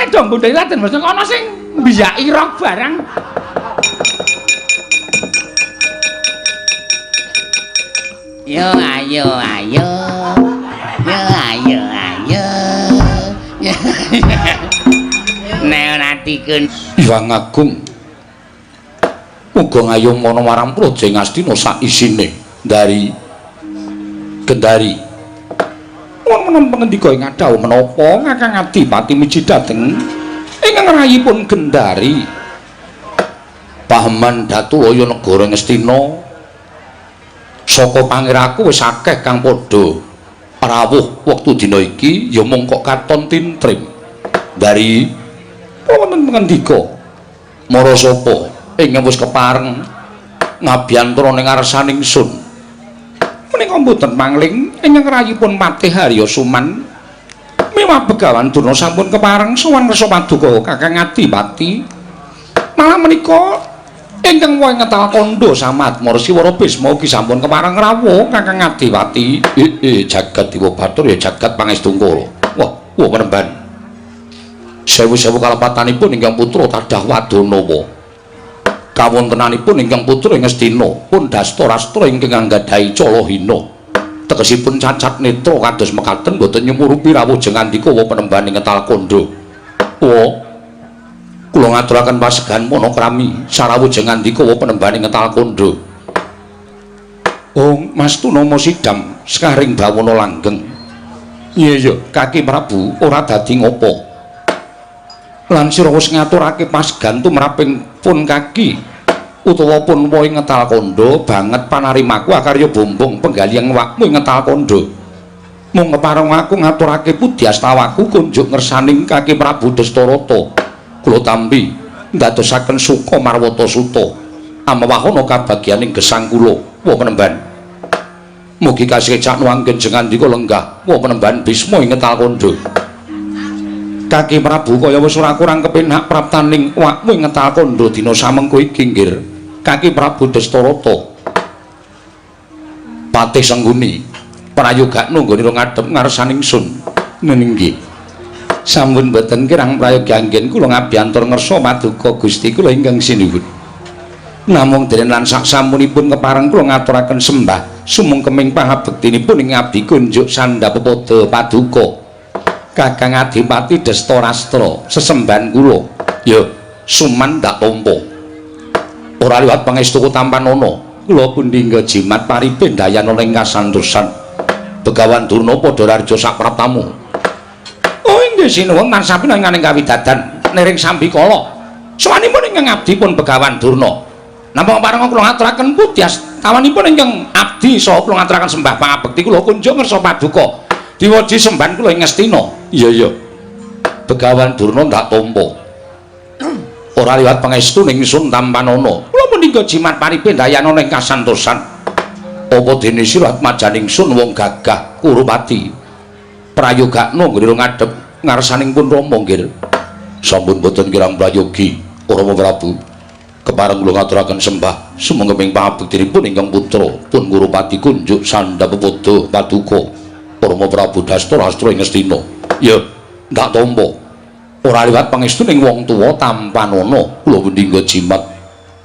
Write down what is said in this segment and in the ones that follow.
Do mbundheli Raden Mas ana sing mbiyaki rok barang. Yo ayo ayo. Yo ayo ayo. Nek ora dikun Hyang Agung. Muga ngayom ana marang Praja Ngastina sak isine dari Kendari. Wonten pangendika ing adhawuh menapa Kakang Adipati miji dhateng ingkang rayipun Gendari. Paheman Datulaya negara Ngastina. Saka pangiraku wis akeh kang padha rawuh wektu dina iki ya mung kok katon tintrim. Dari wonten pangendika mara sapa ingkang wis kepareng ngabiyantara ning ngarsaning sun. Menika mboten mangling ingkang rayipun Patih Harya Suman miwah Begawan Durna sampun kepareng sowan ngrsa paduka Kakang Adipati. Malah menika ingkang wae ngetal kandha Samatma Resi Wara Bisma ugi sampun kepareng rawuh Kakang Adipati. Jagat Dewa Bathara ya jagat pangestungkara. Wah, wah penemban. Sewu-sewu kalepatanipun ingkang putra tadah wadanawa. Kawontenanipun ingkang putra ing Ngastina pun Dastarastra ingkang anggadhahi calahina. Tegesipun cacat netra kados mekaten boten nyumurupi rawuh jengandika wa penemban ing ngetal kandha. Wah, kula ngaturaken pasegan panakrami sarawuh jengandika wa penemban ing ngetal kandha. Oh, Mas Tunama sidam sekaring bawana langgeng. Iya iya, Kaki Prabu ora dadi ngopo. Lan sira wis ngaturake pasegan tumraping pun kaki utawa pun wae ngetal kandha banget panarimaku akarya bombong penggaliang wakmu ing ngetal kandha. Mung kepareng aku ngaturake pudyastawaku kunjuk ngersaning Kaki Prabu Dastarata. Kula tampi ndadosaken suka marwata suta amewahana kabagyaning gesang kula. Wa penemban mugi kasecakno anggen jengandika lenggah. Wa penemban Bisma ing ngetal kandha. Kaki Prabu kaya wis ora kurang kepenak praptaning wakmu ing ngetal kandha dina samengko iki nggir. Kaki Prabu Dastarata. Patih Sengguni prayogakno nggone ngadhep ngarsaning sun. Nggih. Sampun boten kirang prayoga anggen kula ngabiyantur ngersa paduka Gusti kula ingkang sinuwun. Namung dene lan sak sampunipun kepareng kula ngaturaken sembah sumungkeming pangabektinipun ing abdi kunjuk sandhap pepada paduka Kakang Adipati Dastarastra sesembahan kula. Ya, Suman ndak tampa. Ora liwat pangestuku tampanana. Kula pundi ngga jimat paripe ndayana ing kasantosan. Begawan Durna padha rarja sapraptamu. Oh inggih sinuwun tansah pinanganing kawidadan niring sambikala. Sowanipun ingkang abdi pun Begawan Durna. Napa pareng kula ngaturaken pudyas tawanipun ingkang abdi saha kula ngaturaken sembah pangabekti kula kunjuk ngersa paduka. Diwaji sembahan kula ing Ngastina. Iya iya. Begawan Durna ndak tampa. Ora liwat pangestu ning sun tampanana. Kula menika jimat paripe ndayana ing kasantosan. Apa dene sira atmajaning sun wong gagah Kurupati. Prayogakno nggone ngadhep ngarsaning pun Rama nggir. Sampun boten kirang prayogi Rama Prabu. Kepareng kula ngaturaken sembah sumangga pangabektinipun ingkang putra pun Kurupati kunjuk sandhap pepada paduka Rama Prabu Dastarastra ing Ngastina. Ya, ndak tampa. Ora liwat pangestu ning wong tuwa tampanana. Kula pundi jimat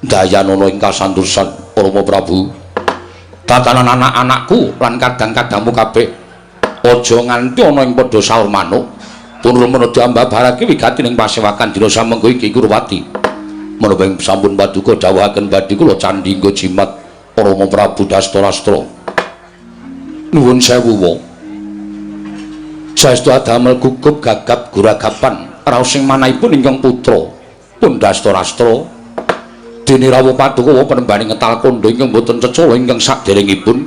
dayanana ing kasantosan Rama Prabu. Tatanan anak-anakku lan kadang-kadangmu kabeh aja nganti ana ing padha saur manuk. Pun rumono diambabarake wigati ning pasewakan dina samengko iki Kurupati. Menapa ing sampun paduka dawuhaken badhe kula candhi nggo jimat Rama Prabu Dastarastra. Nuwun sewu wa. Saestu adamel gugup gagap guragapan raos sing manahipun ingkang putra pun Dastarastra. Dene rawuh paduka penembaning ngetal kandha ingkang boten cecala ingkang saderengipun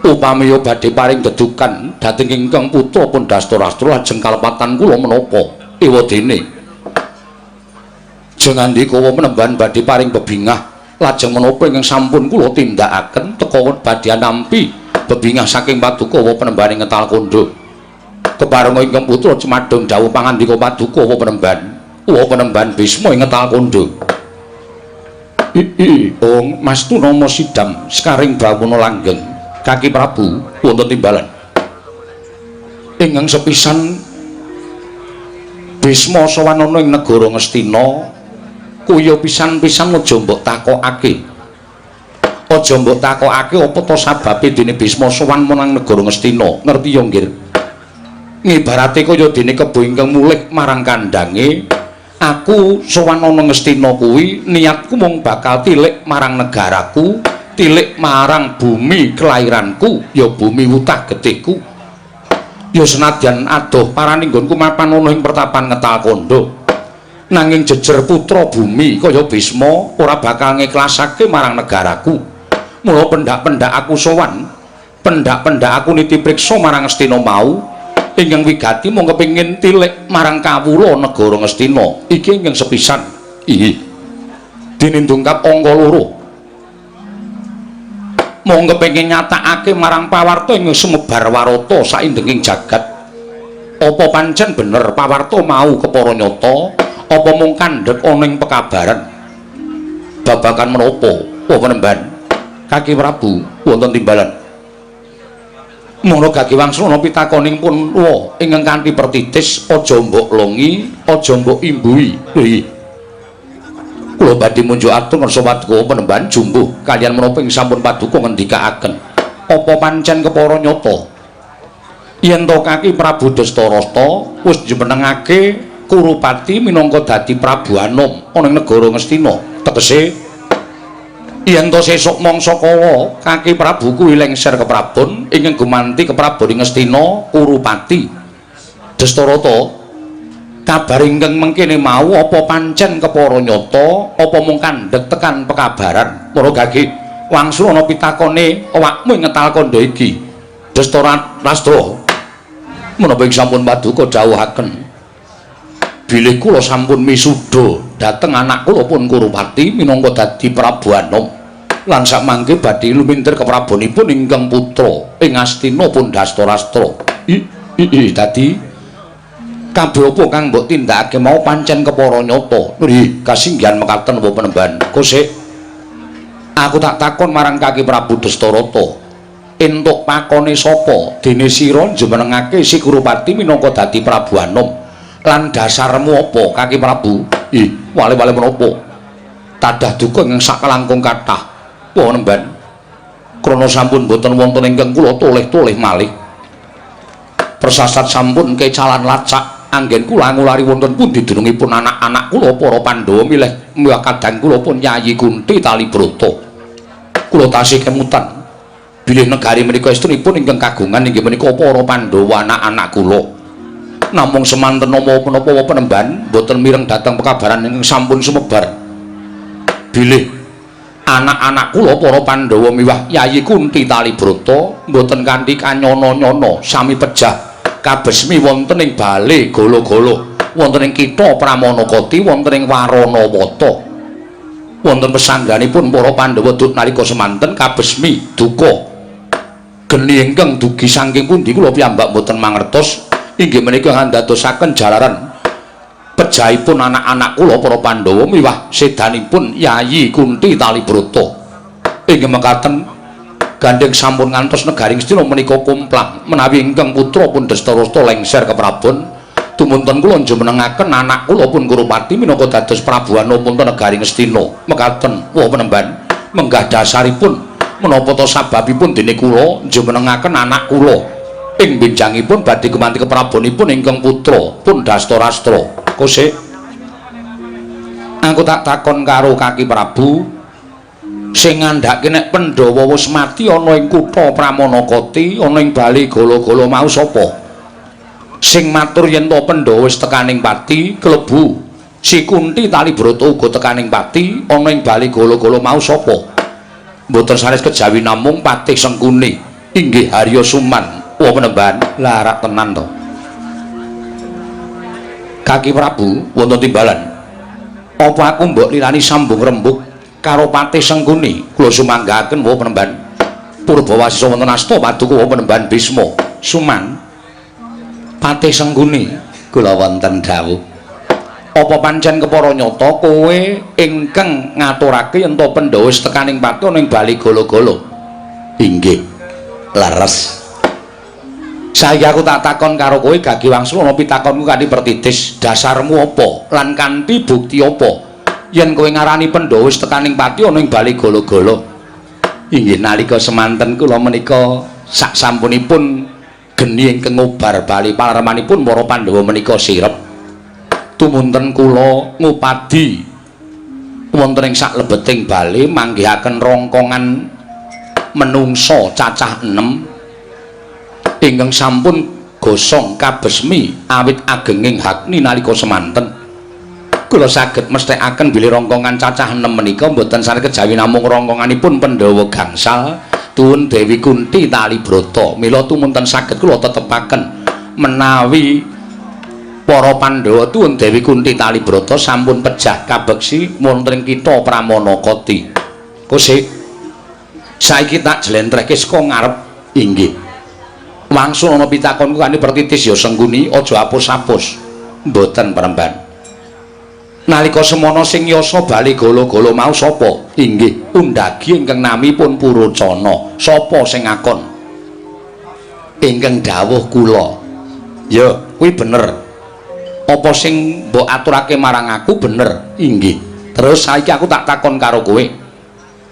upami badhe paring dedukan dhateng ingkang putra pun Dastarastra lajeng kalepatan kula menapa ewadene. Jengandika penemban badhe paring bebingah lajeng menapa ingkang sampun kula tindakaken teka badhe nampi bebingah saking paduka penembaning ngetal kandha. Keparenga ingkang putra cemadhong dawuh pangandika paduka penemban. Wa penemban Bisma ing ngetal kandha. Ong Mas Tunama sidam sekaring bawana langgeng. Kaki Prabu wonten timbalan. Ingkang sepisan Bisma sowan ana ing negara Ngastina kuwi pisan-pisan aja mbok takokake. Aja mbok takokake apa to sababe dene Bisma sowan marang negara Ngastina. Ngerti ya, Nggir? Ngibarate kaya dene kebo ingkang mulih marang kandhange, aku sowan ana Ngastina kuwi niatku mung bakal tilik marang negaraku, tilik marang bumi kelahiranku, ya bumi wutah getihku. Ya senadyan adoh parane nggonku mapan ana ing pertapan Ngetal Kandha, nanging jejer putra bumi kaya Bisma ora bakal ngiklasake marang negaraku. Mula pendak-pendak aku sowan, pendak-pendak aku niti priksa marang Ngastina mau ingkang wigati mung kepengin tilik marang kawula negara Ngastina. Iki ingkang sepisan. Inggih. Dene ndungkap angka 2. Mung kepengin nyatakake marang pawarta ing sumebar warata saindenging jagat. Apa pancen bener pawarta mau kepara nyata, apa mung kandhek ana ing pekabaran? Babagan menapa? Wah penemban. Kaki Prabu wonten timbalan. Mula gage wangsul pitakoning pun wa ingkang kanthi pertitis aja mbok longi, aja mbok imbui. Lho. Kula badhe munjuk atur ngersa paduka penemban jumbuh kaliyan menapa ing sampun paduka ngendikaaken. Apa pancen kepara nyata yen to Kaki Prabu Dastarasta wis jumenengake Kurupati minangka dadi Prabu Anom ana ing negara Ngastina? Tegese yen to sesuk mangsa kala Kaki Prabu kuwi lengser keprabon ingkang gumanti keprabon ing Ngastina Kurupati. Dastarata, kabar ingkang mengkene mau apa pancen kepara nyata, apa mung kandhek tekan pekabaran? Para gage wangsul ana pitakone awakmu ing Ngetal Kandha iki. Dastarastra, menapa ing sampun paduka dawuhaken bilih kula sampun misuda dhateng anak kula pun Kurupati minangka dadi Prabu Anom lan samangke badhe lumintir keprabonipun ingkang putra ing Astina pun Dastarastra. I dadi kabeh apa kang mbok tindakake mau pancen kepara nyata. Nggih, kasinggihan mekaten apa penemban. Kosik aku tak takon marang Kaki Prabu Dastarata. Entuk pakone sapa dene sira njumenengake si Kurupati minangka dadi Prabu Anom? Lan dasarmu apa Kaki Prabu? Ih, wale-wale menapa? Tadah duka ingkang sakalangkung kathah. Wah nemban. Krana sampun boten wonten ingkang kula toleh-toleh malih. Persasat sampun kecalan lacak. Anggen kula ngulari wonten pundi dunungipun anak-anak kula para Pandhawa milih miwah kadang kula pun Yayi Kunti Talibrata. Kula tasih kemutan bilih negari menika estunipun ingkang kagungan inggih menika para Pandhawa anak-anak kula. Namung semanten nama menapa penemban boten mireng dhateng pekabaran ingkang sampun sumebar bilih anak-anak kula para Pandhawa miwah Yayi Kunti Talibrata boten kanthi kanyono-nyono sami pejah kabesmi wonten ing bale gala-gala, wonten ing kitha Pramanakati, wonten ing Waranawata. Wonten pesangganipun para Pandhawa duk nalika semanten kabesmi duka. Geni ingkang dugi saking pundi kula piyambak boten mangertos, inggih menika ngandadosaken jalaran pejahipun anak-anak kula para Pandhawa miwah sedanipun Yayi Kunti Talibrata. Inggih mekaten gandheng sampun ngantos negari Ngastina menika komplang menawi ingkang putra pun Dastarasta lengser keprabon tumunten kula njumenengaken anak kula pun Kurupati minangka dados Prabu Anom wonten negari Ngastina. Mekaten wah penemban menggah dasaripun menapa to sababipun dene kula njumenengaken anak kula ing benjangipun badhe gumanti keprabonipun ingkang putra pun Dastarastra. Kosik aku tak takon karo Kaki Prabu sing ngandhake nek Pandhawa wis mati ana ing kutha Pramanakati ana ing bale gala-gala mau sapa? Sing matur yen to Pandhawa wis tekaning pati klebu si Kunti Talibrata uga tekaning pati ana ing bale gala-gala mau sapa? Mboten sanes kejawi namung Patih Sengkuni inggih Harya Suman. Wah penemban larak tenan to. Kaki Prabu wonten timbalan. Apa aku mbok lirani sambung rembug karo Patih Sengkuni? Kula sumanggaken wah penemban. Purbawasisa wonten asta paduka wah penemban Bisma. Suman Patih Sengkuni kula wonten dawuh. Apa pancen kepara nyata kowe ingkang ngaturake yen to Pandhawa wis tekaning pati ana ing bali gala-gala? Inggih leres. Saiki aku tak takon karo kowe Gagi Wangsul, ana pitakonku kanthi pertitis. Dasarmu apa lan kanthi bukti apa yen kowe ngarani Pandhawa wis tekaning pati ana ing bale Gala-gala? Inggih, nalika semanten kula menika sak sampunipun geni ingkang ngobar bali paremanipun para Pandhawa menika sirep. Tumunten kula ngupadi wonten ing saklebeting bale manggihaken rongkongan menungsa cacah 6 ingkang sampun gosong kabesmi awit agenging hakni nalika semanten. Kula saged mesthekaken bilih rongkongan cacah 6 menika mboten sanes kejawi namung rongkonganipun Pandhawa gangsal tuwun Dewi Kunti tali brata. Mila tumunten saged kula tetepaken menawi para Pandhawa tuwun Dewi Kunti tali brata sampun pejah kabeksi wonten ing kitha Pramanakati. Kosik saiki tak jlentrehke saka ngarep. Inggih. Wangsul, ana pitakonku kanthi pertitis ya Sengguni, aja apus-apus. Mboten Premban. Nalika semono sing yasa bali gala-gala mau sapa? Inggih, undagi ingkang namipun Purocana. Sapa sing ngakon? Ingkang dawuh kula. Ya, kuwi bener. Apa sing mbok aturake marang aku bener? Inggih. Terus saiki aku tak takon karo kowe.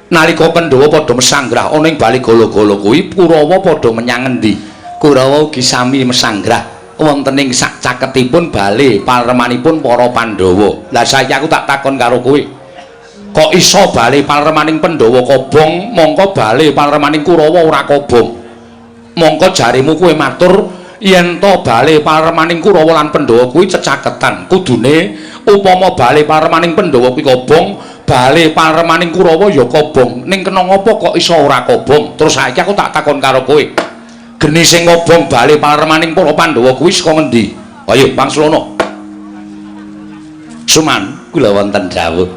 Nalika Pandhawa padha mesanggrah ana ing bali gala-gala kuwi, Kurawa padha menyang endi? Kurawa ugi sami mesanggrah wonten ing sak caketipun bale paremanipun para Pandhawa. Lah saiki aku tak takon karo kowe. Kok iso bale paremaning Pandhawa kobong, mongko bale paremaning Kurawa ora kobong? Mongko jarimu kowe matur yen to bale paremaning Kurawa lan Pandhawa kuwi cecaketan. Kudune upama bale paremaning Pandhawa kuwi kobong, bale paremaning Kurawa ya kobong. Ning kena ngapa kok iso ora kobong? Terus saiki aku tak takon karo kowe. Geni sing ngobong bale paremaning para Pandhawa kuwi saka ngendi? Ayo Wangsulana. Suman, kula wonten dawuh.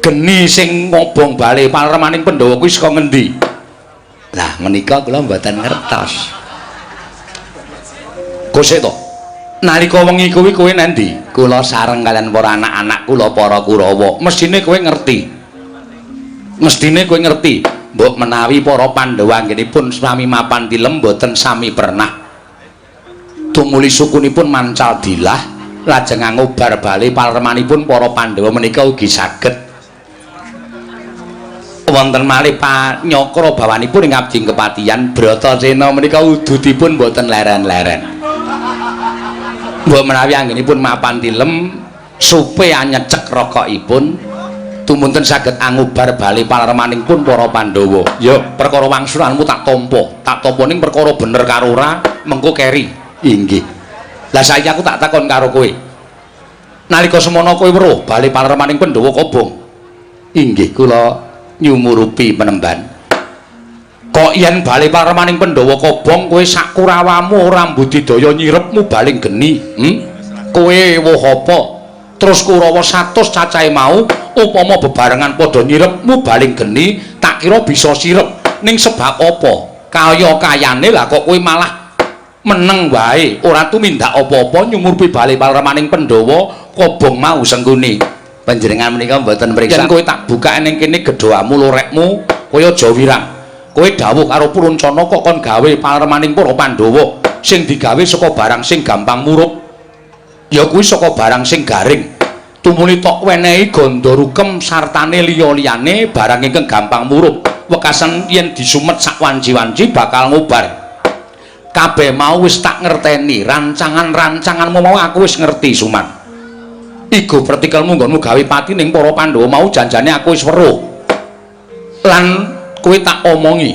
Geni sing ngobong bale paremaning Pandhawa kuwi saka ngendi? Lah menika kula mboten ngertos. Kosek to. Nalika wengi kuwi kowe nendi? Kula sareng kalian para anak-anak kula para Kurawa. Mestine kowe ngerti. Mestine kowe ngerti. Mbok menawi para Pandhawa anggenipun sami mapan tilem mboten sami pernah. Tumuli sukunipun mancal dilah lajeng ngobar bali paremanipun para Pandhawa menika ugi saged. Wonten malih panyakra bawanipun ing abdi kepatihan Bratasena menika udutipun mboten leren-leren. Mbok menawi anggenipun mapan tilem supe anyecek rokokipun tumunten saged angubar bali paremaning pun para Pandhawa. Ya, perkara wangsulanmu tak tampa. Tak tampa ning perkara bener karo ora mengko keri. Inggih. Lah saiki aku tak takon karo kowe. Nalika semono kowe weruh bali paremaning Pandhawa kobong. Inggih, kula nyumurupi penemban. Kok yen bali paremaning Pandhawa kobong kowe sak kurawamu ora mbudidaya nyirepmu baling geni? Kowe woh apa? Terus Kurawa 100 cacahe mau upama bebarengan padha nyirepmu baling geni, tak kira bisa sirep. Ning sebab apa? Kaya-kayane lah kok kowe malah meneng wae, ora tumindak apa-apa nyumurpi bali paremaning Pandhawa kobong mau Sengguni. Panjenengan menika mboten mriksa. Yen kowe tak bukake ning kene gedhamu lorekmu, kowe aja wirang. Kowe dawuh karo Puruncana kok kon gawe paremaning para Pandhawa sing digawe saka barang sing gampang murup. Ya kuwi saka barang sing garing. Tumuli tok wenehi gandha rukem sartane liya-liyane barang ingkang gampang murup. Wekasan yen disumet sak wanci-wanci bakal ngobar. Kabeh mau wis tak ngerteni, rancangan-rancanganmu mau aku wis ngerti, Suman. Igo pertikelmu nggonmu gawe pati ning para Pandhawa mau janjane aku wis weruh. Lan kowe tak omongi.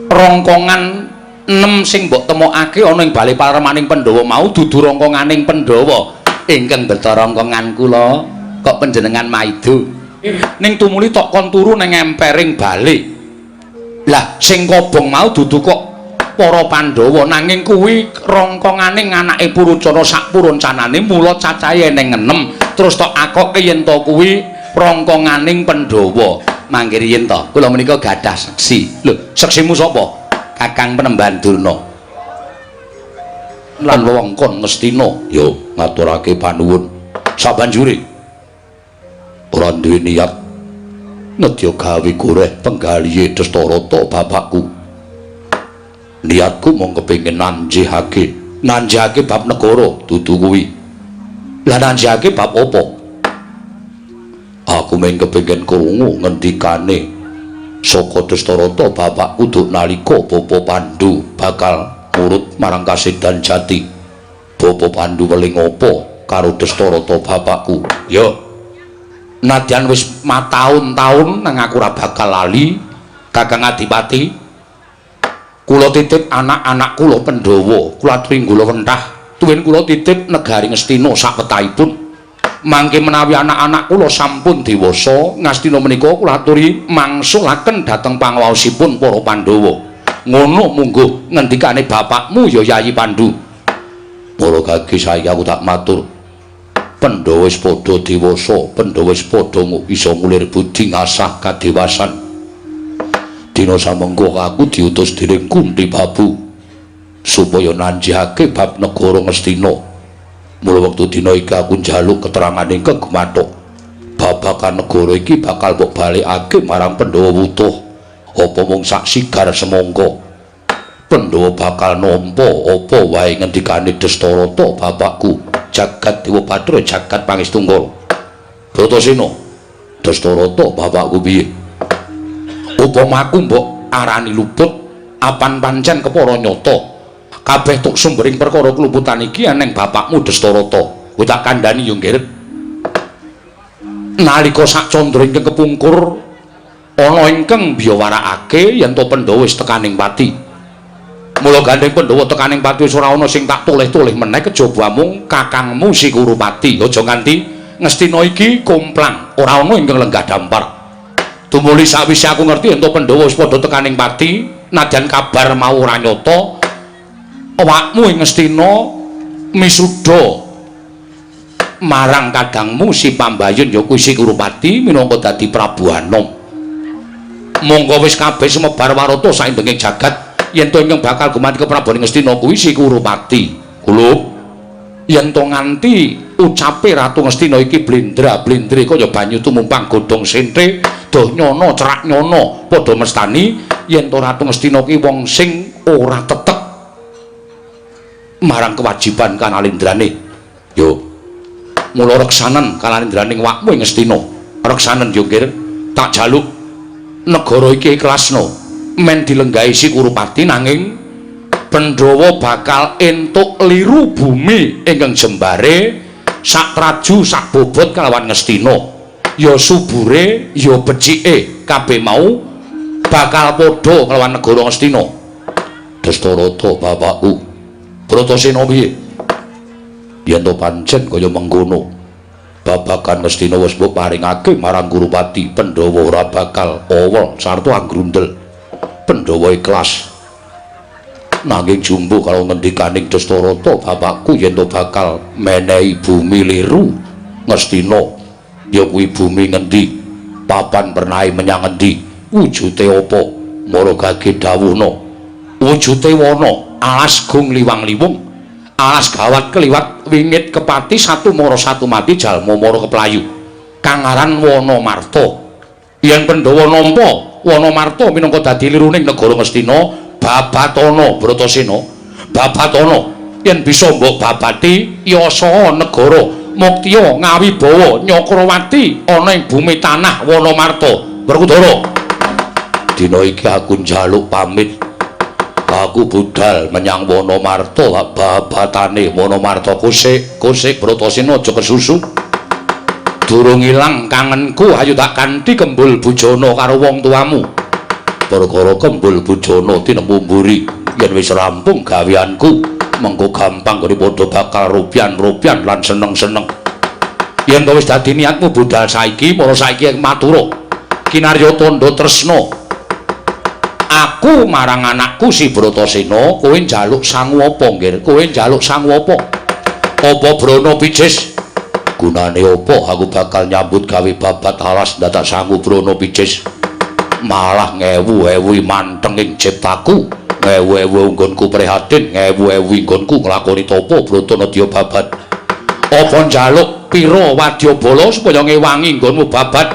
Rongkongan 6 sing mbok temokake ana ing bale paremaning Pandhawa mau dudu rongkonganing Pandhawa. Ingkang beto rongkongan kula kok panjenengan maido. Ning tumuli tok kon turu ning empering bale. Lah sing kobong mau dudu kok para Pandhawa, nanging kuwi rongkongane anake Purucana sak puruncanane, mula cacahe ning 6. Terus tok akoke yen to kuwi rongkonganing Pandhawa. Mangke riyin to, kula menika gadah seksi. Lho, seksimu sapa? Kakang Penemban Durna. Lan wewengkon Ngastina. Yo ngaturake panuwun. Sabanjure ora duwe niat nedya gawe goreh penggalihe Dastarata bapakku. Niatku mung kepengin nanjihake, nanjihake bab negara dudu kuwi. Lah nanjihake bab apa? Aku mung kepengin krungu ngendikane saka Dastarata bapakku duk nalika Bapa Pandu bakal murut marang kasedan jati. Bapa Pandu weling apa karo Dastarata bapakku? Ya. Nadyan wis mataun-taun nang aku ora bakal lali, Kakang Adipati. Kula titip anak-anak kula Pandhawa, kula aturi nggula wentah. Tuwin kula titip negari Ngastina sakwetahipun. Mangke menawi anak-anak kula sampun dewasa, Ngastina menika kula aturi mangsulaken dhateng pangawaosipun para Pandhawa. Ngono mungguh ngendikane bapakmu ya Yayi Pandu. Para gage saiki aku tak matur. Pandhawa wis padha dewasa, Pandhawa wis padha isa ngulir budi ngasah kadewasan. Dina samengko aku diutus dening Kunti Babu supaya nanjihake bab negara Ngastina. Mula wektu dina iki aku njaluk keterangane kegumathok. Babagan negara iki bakal mbok balekake marang Pandhawa wutuh. Apa mung sak sigar semangka? Pandhawa bakal nampa apa wae ngendikane Dastarata bapakku. Jagat Dewa Bathara jagat Pangestu. Bratasena, Dastarata bapakku piye? Upama aku mbok arani luput, apan pancen kepara nyata? Kabeh tuk sumbering perkara keluputan iki eneng bapakmu Dastarata. Kowe tak kandhani yo, Nggir. Nalika sak candra ingkang kepungkur ana ingkang biyawarakake yen to Pandhawa wis tekaning pati. Mula gandeng Pandhawa tekaning pati wis ora ana sing tak toleh-toleh meneh kejaba amung kakangmu si Kurupati. Aja nganti Ngastina iki komplang, ora ana ingkang lenggah dampar. Tumuli sawise aku ngerti yen to Pandhawa wis padha tekaning pati, nadyan kabar mau ora nyata, awakmu ing Ngastina misuda marang kadangmu si Pambayun ya kuwi si Kurupati minangka dadi Prabu Anom. Monggo wis kabeh sumebar warata saindenging jagat yen to ingkang bakal gumanti keprabon Ngastina kuwi si Kurupati. Kulup yen to nganti ucape Ratu Ngastina iki blendra-blendre kaya banyu tumumpang godhong sente, doh nyono cerak nyono padha mestani yen to Ratu Ngastina ki wong sing ora tetek marang kewajiban kanalindrane. Yo mula reksanen kanalindraning wakmu ing Ngastina. Reksanen yo, Nggir. Tak jaluk negara iki ikhlasno men dilenggahi si Kurupati, nanging Pandhawa bakal entuk liru bumi ingkang jembare sak traju sak bobot kalawan Ngastina. Ya subure ya becike kabeh mau bakal padha kalawan negara Ngastina. Dastarata bapakku, Bratasena piye? Yen to pancen kaya mengkono, babagan Ngastina wis mbok paringake marang Kurupati, Pandhawa ora bakal owol sarta anggrundel. Pandhawa ikhlas. Nanging jumbuh kalau ngendikaning Dastarata bapakku yen to bakal menehi bumi liru Ngastina, ya kuwi bumi ngendi? Papan pernahe menyang ngendi? Wujute apa? Mara gage dawuhna. Wujute wana, alas gung liwang-liwung, alas gawat keliwat wingit kepati satu mara satu mati jalma mara keplayu. Kang aran Wana Marta. Yen Pandhawa nampa Wana Marta minangka dadi liruning negara Ngastina, babatana Bratasena, babatana yen bisa mbok babati yasa negara muktiya ngawibawa Nyakrawati ana ing bumi tanah Wana Marta. Werkudara, dina iki aku njaluk pamit. Aku budal menyang Wana Marta, babatane Wana Marta. Kosek, kosek Bratasena, aja kesusu. Durung ilang kangenku, ayo tak kanthi kembul bujana karo wong tuamu. Perkara kembul bujana tinemu mburi, yen wis rampung gaweanku, mengko gampang nggone padha bakal rupian-rupian lan seneng-seneng. Yen wis dadi niatmu budal saiki, mara saiki matura. Kinarya tandha tresna aku marang anakku si Bratasena, kowe njaluk sangu apa, Nggir? Kowe njaluk sangu apa? Apa brana picis? Gunane apa aku bakal nyambut gawe babat alas ndadak sangu brana picis? Malah ngewu-ewu manteng ing ciptaku, ngewu-ewu nggonku prihatin, ngewu-ewu nggonku nglakoni tapa brata nedya babat. Apa njaluk pira wadyabala supaya ngewangi nggonmu babat?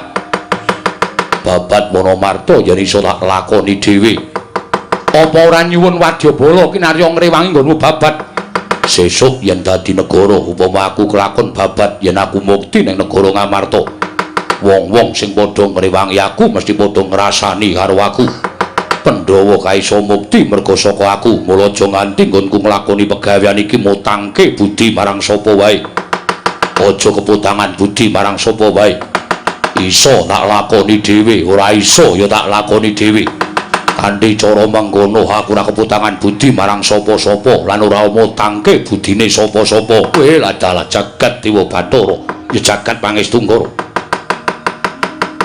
Babat Wana Marta yen iso tak lakoni dhewe. Apa ora nyuwun wadyabala kinarya ngrewangi nggonmu babat? Sesuk yen dadi negara upama aku kelakon babat yen aku mukti ning negara Ngamarta, wong-wong sing padha ngrewangi aku mesti padha ngrasani karo aku. Pandhawa kaiso mukti merga saka aku. Mula aja nganti nggonku nglakoni pegawean iki mutangke budi marang sapa wae. Aja keputangan budi marang sapa wae. Iso tak lakoni dhewe, ora iso ya tak lakoni dhewe. Kanthi cara mengkono aku ora keputangan budi marang sapa-sapa lan ora mutangke budine sapa-sapa. Kowe ladalah jagat Dewa Bathara, ya jagat Pangestu Ngara.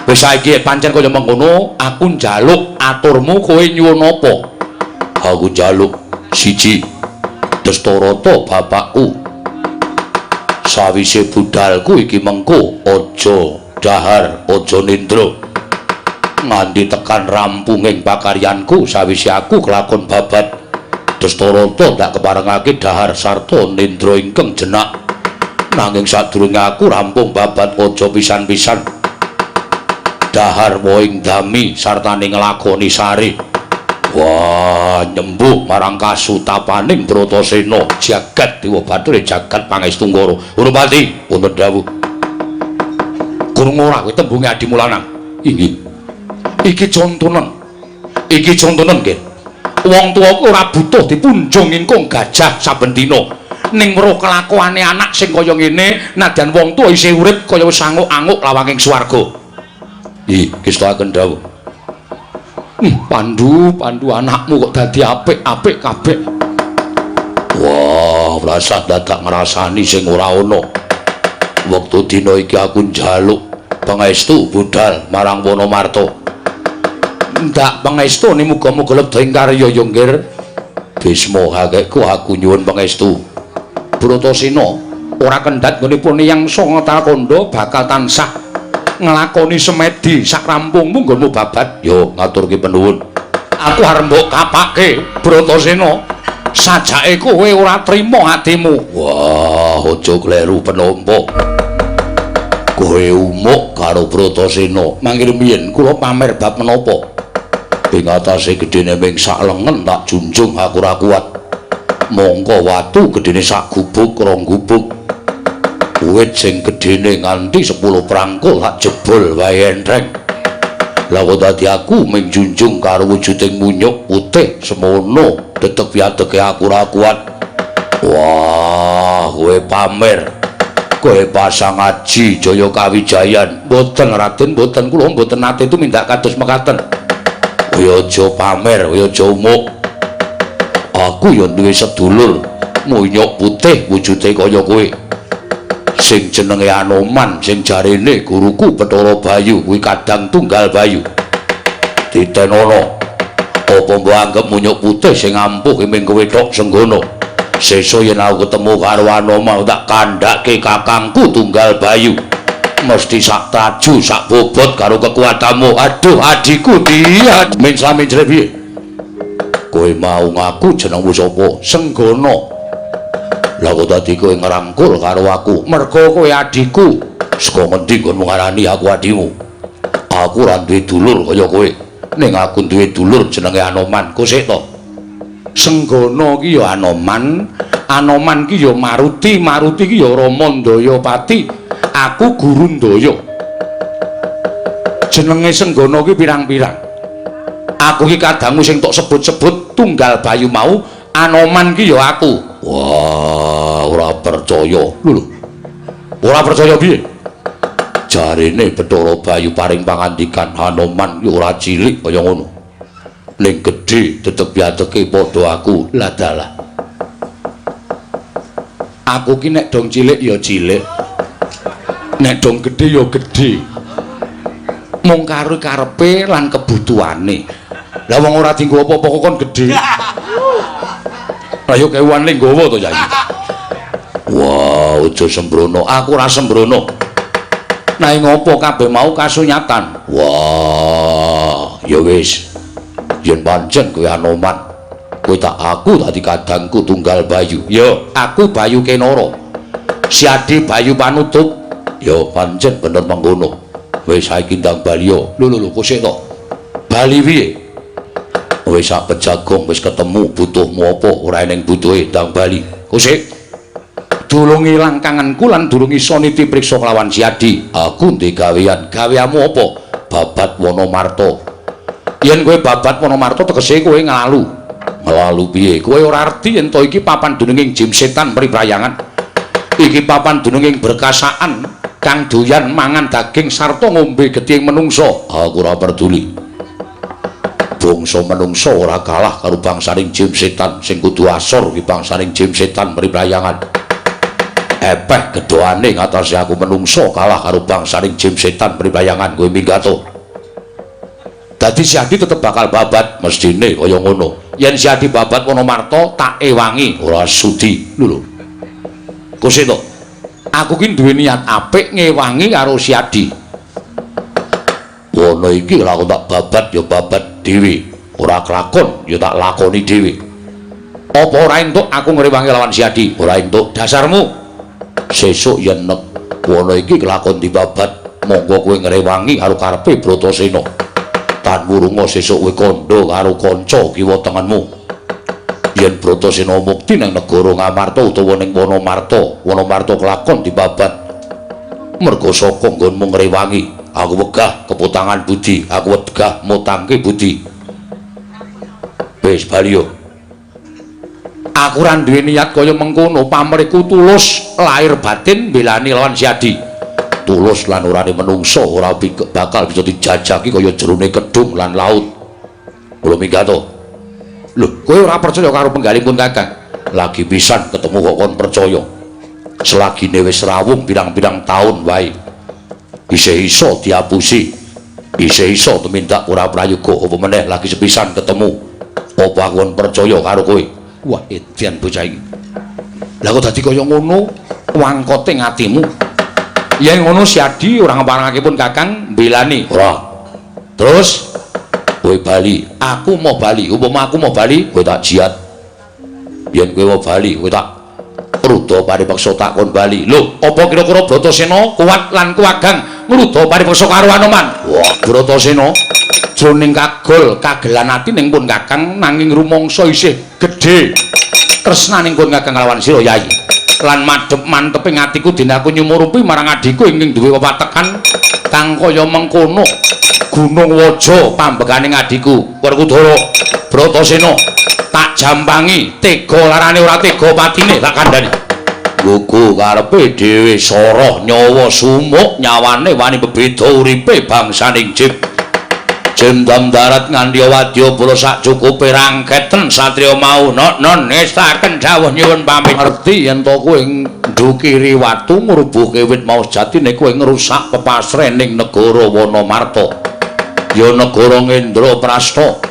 Wis saiki pancen kaya mengkono, aku njaluk aturmu kowe nyuwun apa? Aku njaluk siji, Dastarata bapakku. Sawise budalku iki mengko aja dahar, aja nindra. Nganti tekan rampunging pakaryanku sawise aku kelakon babat. Dastarata ndak keparengake dahar sarta nindra ingkang jenak. Nanging sadurunge aku rampung babat aja pisan-pisan dahar woing dami sartane nglakoni sare. Wah, nyembuh marang kasutapaning Bratasena jagat Dewa Bathara jagat Pangestu Ngara. Urupati wonten dawuh. Krungu ora kowe tembunge adimu lanang? Inggih. Iki contonen. Iki contonen nggih. Wong tuwa ora butuh dipunjung ingkung gajah saben dina. Ning weruh kelakuane anak sing kaya ngene, nadyan wong tuwa isih urip kaya wis anguk-anguk lawanging swarga. Ih, gestakaken dawuh. Pandu, Pandu anakmu kok dadi apik-apik kabeh. Wah, rasah dadak ngrasani sing ora ana. Wektu dina iki aku njaluk pangestu budal marang Wonomarta. Ndak pangestu ni muga-muga lebda ing karya ya nggir. Bisma kakekku aku nyuwun pangestu. Bratasena ora kendhat nggonipun Eyang Sanga Kandha bakal tansah nglakoni semedi sak rampungmu nggonmu babat. Yo ngaturke penuwun. Aku arep mbok kapake Bratasena. Sajake kowe ora trima atimu. Wah, aja kleru penampa. Kowe umuk karo Bratasena. Mangke rumiyin kula pamer bab menapa? Ing atase gedene ming sak lengen tak junjung aku ora kuat. Mongko watu gedene sak gubuk rong gubuk. Wit sing gedene nganti 10 prangkul tak jebol wae enteng. Lah kok dadi aku ming junjung karo wujuding munyuk putih semono dedeg piadege aku ora kuat. Wah, kowe pamer. Kowe pasang aji Jaya Kawijayan. Mboten Raden, mboten kula mboten nate tumindak kados mekaten. Kowe aja pamer, kowe aja umuk. Aku ya duwe sedulur munyuk putih wujude kaya kowe. Sing jenenge Anoman, sing jarene guruku Bathara Bayu kuwi kadang tunggal Bayu. Ditenono. Apa mbok anggep munyuk putih sing ampuh ki ming kowe tok Senggana? Sesuk yen aku ketemu karo Anoman tak kandhake kakangku tunggal Bayu. Mesti sak traju, sak bobot karo kekuatanmu. Aduh, adikku dia mencla-mencre piye? Kowe mau ngaku jenengmu sapa? Senggana. Lah kok dadi kowe ngrangkul karo aku? Merga kowe adikku. Saka ngendi nggonmu ngarani aku adimu? Aku ora duwe dulur kaya kowe. Ning aku duwe dulur jenenge Anoman. Kosek to? Senggana ki ya Anoman, Anoman ki ya Maruti, Maruti ki ya Rama Ndayapati. Aku guru Ndaya. Jenenge Senggana ki pirang-pirang. Aku ki kadangmu sing tok sebut-sebut tunggal Bayu mau, Anoman ki ya aku. Wah, ora percaya. Lho lho. Ora percaya piye? Jarene Bathara Bayu paring pangandikan Anoman ki ora cilik kaya ngono. Ning gedhe tetep piateke padha aku. Lah dalah. Aku ki nek dong cilik ya cilik. Nek dong gedhe ya gedhe. Mung karo karepe lan kebutuhane. Lah wong ora dienggo apa-apa kok kon gedhe. Ayo kewan le nggawa to, Yai. Wah, aja sembrono. Aku ora sembrono. Nah, ngopo kabeh mau kasunyatan? Wah, ya wis. Yen pancen kowe Anoman, kowe tak aku dadi kadangku tunggal Bayu. Ya, aku Bayu Kenara. Si Adi Bayu Panutup. Ya pancen bener mengkono. Wis saiki ndang bali yo. Lho lho lho, kosek to. Bali piye? Wis sak pejagong wis ketemu butuhmu apa ora eneng butuhe ndang bali. Kusik. Durung ilang kangenku lan durung iso niti priksa kelawan Siadi. Aku ndek gawean. Gaweanmu apa? Babat Wonomarta. Yen kowe babat Wonomarta tegese kowe nglalu. Nglalu piye? Kowe ora arti yen to iki papan dununging jim setan priprayangan. Iki papan dununging berkasaan kang doyan mangan daging sarta ngombe getihing menungsa. Aku ora peduli. Bangsa menungsa ora kalah karo bangsaning jim setan sing kudu asor ki bangsaning jim setan priprayangan. Epeh gedhoane ngatasé aku menungsa kalah karo bangsaning jim setan priprayangan. Kowe minggato. Dadi Siadi tetep bakal babat mestine kaya ngono. Yen Siadi babat Wonomarta tak ewangi ora sudi. Lho lho. Kusito. Aku ki duwe niat apik ngewangi karo Siadi. Wono iki lha aku tak babat ya babat dhewe, ora kelakon ya tak lakoni dhewe. Apa ora entuk aku ngrewangi lawan Siadi? Ora entuk. Dasarmu. Sesuk yen nek wono iki kelakon dibabat, monggo kowe ngrewangi karo karepe Bratasena. Tan wurunga sesuk kowe kandha karo kanca kiwa tengenmu. Yen Bratasena mukti nang negara Ngamarta utawa ning Wonomarta, Wonomarta kelakon dibabat. Merga saka nggonmu ngrewangi, aku wegah keputangan budi, aku wegah mutangke budi. Wis bali yo. Aku ora duwe niat kaya mengkono, pamrihku tulus lahir batin mbelani lawan Siadi. Tulus lan orane menungsa ora bakal bisa dijajaki kaya jerone kedung lan laut. Kula minggato. Lho, kowe ora percaya karo penggalipun Kakang? Lagi pisan ketemu kok kon percaya. Selagine wis rawuh pirang-pirang taun wae. Isih iso diapusi. Isih iso tumindak ora prayoga apa meneh lagi sepisan ketemu. Apa aku kon percaya karo kowe? Wah, edan bocah iki. Lah kok dadi kaya ngono wangkote atimu? Yen ngono Siadi ora ngeparengake pun Kakang mbelani. Ora. Terus kowe bali, aku mau bali. Upama aku mau bali, kowe tak jiat. Yen kowe mau bali, kowe tak rudha paripeksa tak kon bali. Lho, apa kira-kira Bratasena kuat lan kuwagang ngrudha paripeksa karo Anoman? Wah, Bratasena jroning kagol kagelan ati ning pun Kakang nanging rumangsa isih gedhe tresnaning pun Kakang kalawan sira Yai. Lan madhep manteping atiku dene aku nyumurupi marang adhiku ingkang duwe wewatekan kang kaya mengkono Gunung Waja pambekaning adhiku Werkudara. Bratasena tak jampangi tega larane ora tega patine tak kandhani. Gugu karepe dhewe soroh nyawa sumuk nyawane wani bebeda uripe bangsaning jim. Jendam darat nganti wadya bala sak cukupe rangketen satriya mau non ngestaken dawuh nyuwun pamit. Ngerti yen to kowe ndukiri watu ngrubuhke wit mau sejatine kowe ngrusak pepasrening negara Wonomarta. Ya negara Ngendraprasta.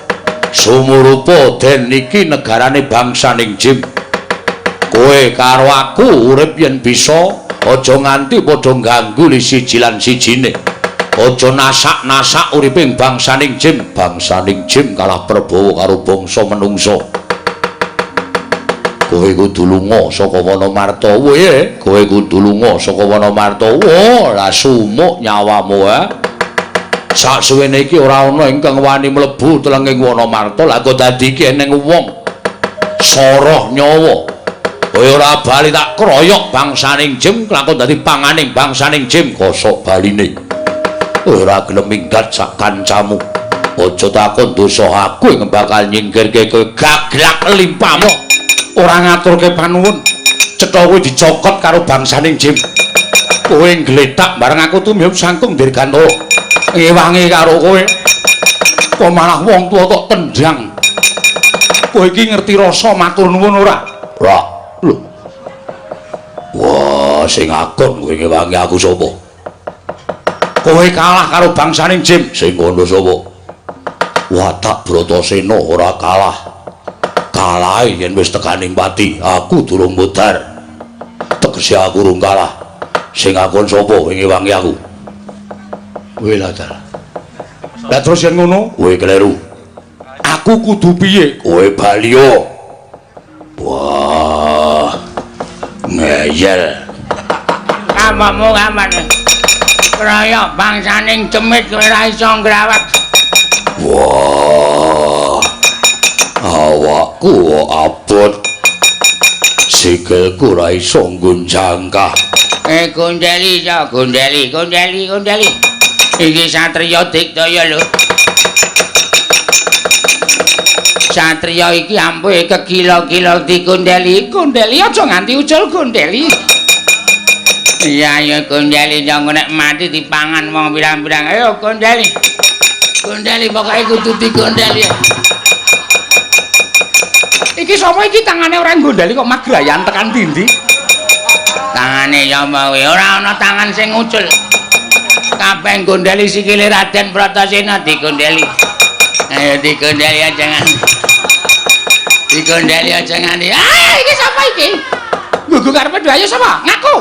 Sumurupa den iki negarane bangsaning jim. Kowe karo aku urip yen bisa aja nganti padha ngganggu siji lan sijine. Aja nasak-nasak uripe bangsaning jim. Bangsaning jim kalah prabawa karo bangsa menungsa. Kowe kudu lunga saka Wonomarta. Kowe kowe kudu lunga saka Wonomarta. Wah, lah sumuk nyawamu ha. Saksuwene iki ora ana ingkang wani mlebu telenging Wonomarta. Lah kok dadi iki eneng wong soroh nyawa. Kowe ora bali tak kroyok bangsaning jim, lakon dadi panganing bangsaning jim kosok baline. Ora gelem minggat sak kancamu. Aja takon dosa aku ing bakal nyingkirke kowe gaglak limpamu. Ora ngaturke panuwun. Cetha kowe dicokot karo bangsaning jim. Kowe nggletak bareng aku tumiyup sangkung dirgantara. Ngewangi karo kowe. Kok malah wong tuwa tok tendang. Kowe iki ngerti rasa matur nuwun ora? Ora. Lho. Wah, sing akon kowe ngewangi aku sapa? Kowe kalah karo bangsaning jim. Sing ngono sapa? Watak Bratasena ora kalah. Kalahe yen wis tekaning pati, aku durung mudhar. Tegese aku urung kalah. Sing akon sapa kowe ngewangi aku? Kowe lah ta. Lah terus yen ngono, kowe kleru. Aku kudu piye? Kowe bali yo. Wah. Ngeyel. Kamu kapan? Kroyok bangsaning cemit kowe ora iso ngrawat. Wah. Awakku abot. Sikilku ora iso nggunjangkah. Gondeli ya, gondeli, gondeli, gondeli. Iki satriya Digdaya lho. Satriya iki ampuhe kegila-gila digondeli. Gondeli aja nganti ucul gondeli. Iya, ayo gondeli jangan nek mati dipangan wong pirang-pirang. Ayo gondeli. Gondeli pokoke kudu digondeli. Iki sapa iki tangane ora gondeli kok magrayan tekan dindi? Tangane ya kowe ora ana tangan sing ucul. Kabeh gondeli sikile Raden Bratasena digondeli. Ayo digondeli aja nganti. Digondeli aja nganti. Ah, iki sapa iki? Gugu karepe dhewe ayo sapa? Ngaku.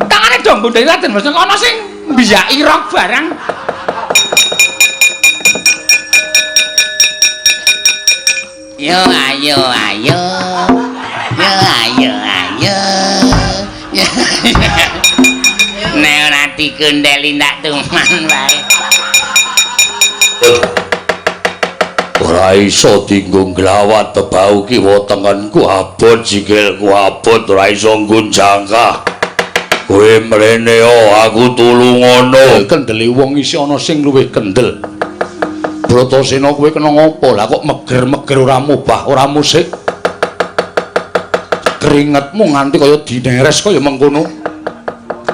Tangane dong gondeli Raden Bratasena ana sing mbiyaki rok barang. Yo ayo ayo. Yo ayo ayo. Nek ora digondeli ndak tuman wae. Ora iso dinggo nglawat bebau kiwa tengenku abot, sikilku abot, ora iso nggunjangkah. Kowe mrene aku tulungono. Kendele wong isih ana sing luwih kendel. Bratasena kowe kena ngopo? Lah kok meger-meger ora mubah, ora musik. Keringetmu nganti kaya dineres kaya mengkono.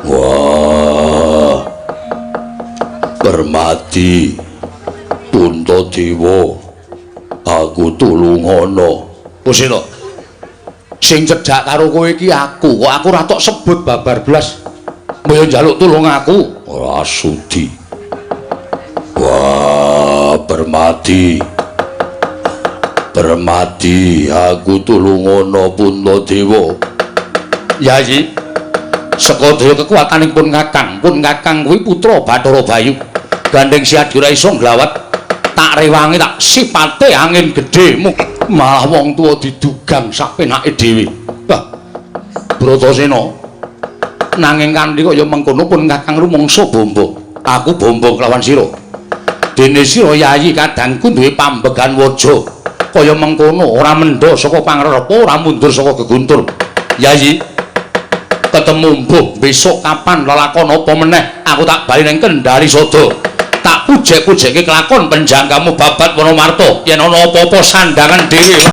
Wah. Permati Puntadewa, aku tulungono. Pusena. Sing cedhak karo kowe iki aku, kok aku ora tok sebut babar blas. Mbok njaluk tulung aku, ora sudi. Wah, Permati. Permati, aku tulungono Puntadewa. Yayi, saka daya kekuataning pun Kakang kuwi putra Bathara Bayu. Gandeng Siadi ora iso nglawat, tak rewangi tak sipate angin gedhe, malah wong tuwa didugang sak penake dhewe. Wah, Bratasena, nanging kanthi kaya mengkono pun Kakang rumangsa bombo. Aku bombo kelawan sira. Dene sira yayi kadangku duwe pambegan waja kaya mengkono, ora mendha saka pangrepa, ora mundur saka geguntur. Yayi, ketemu mbuh besok kapan lelakon apa meneh aku tak bali ning Kendari Sada. Tak pujek-pujeke kelakon penjangkamu babat Wonomarta. Yen ana apa-apa sandangan dhewe.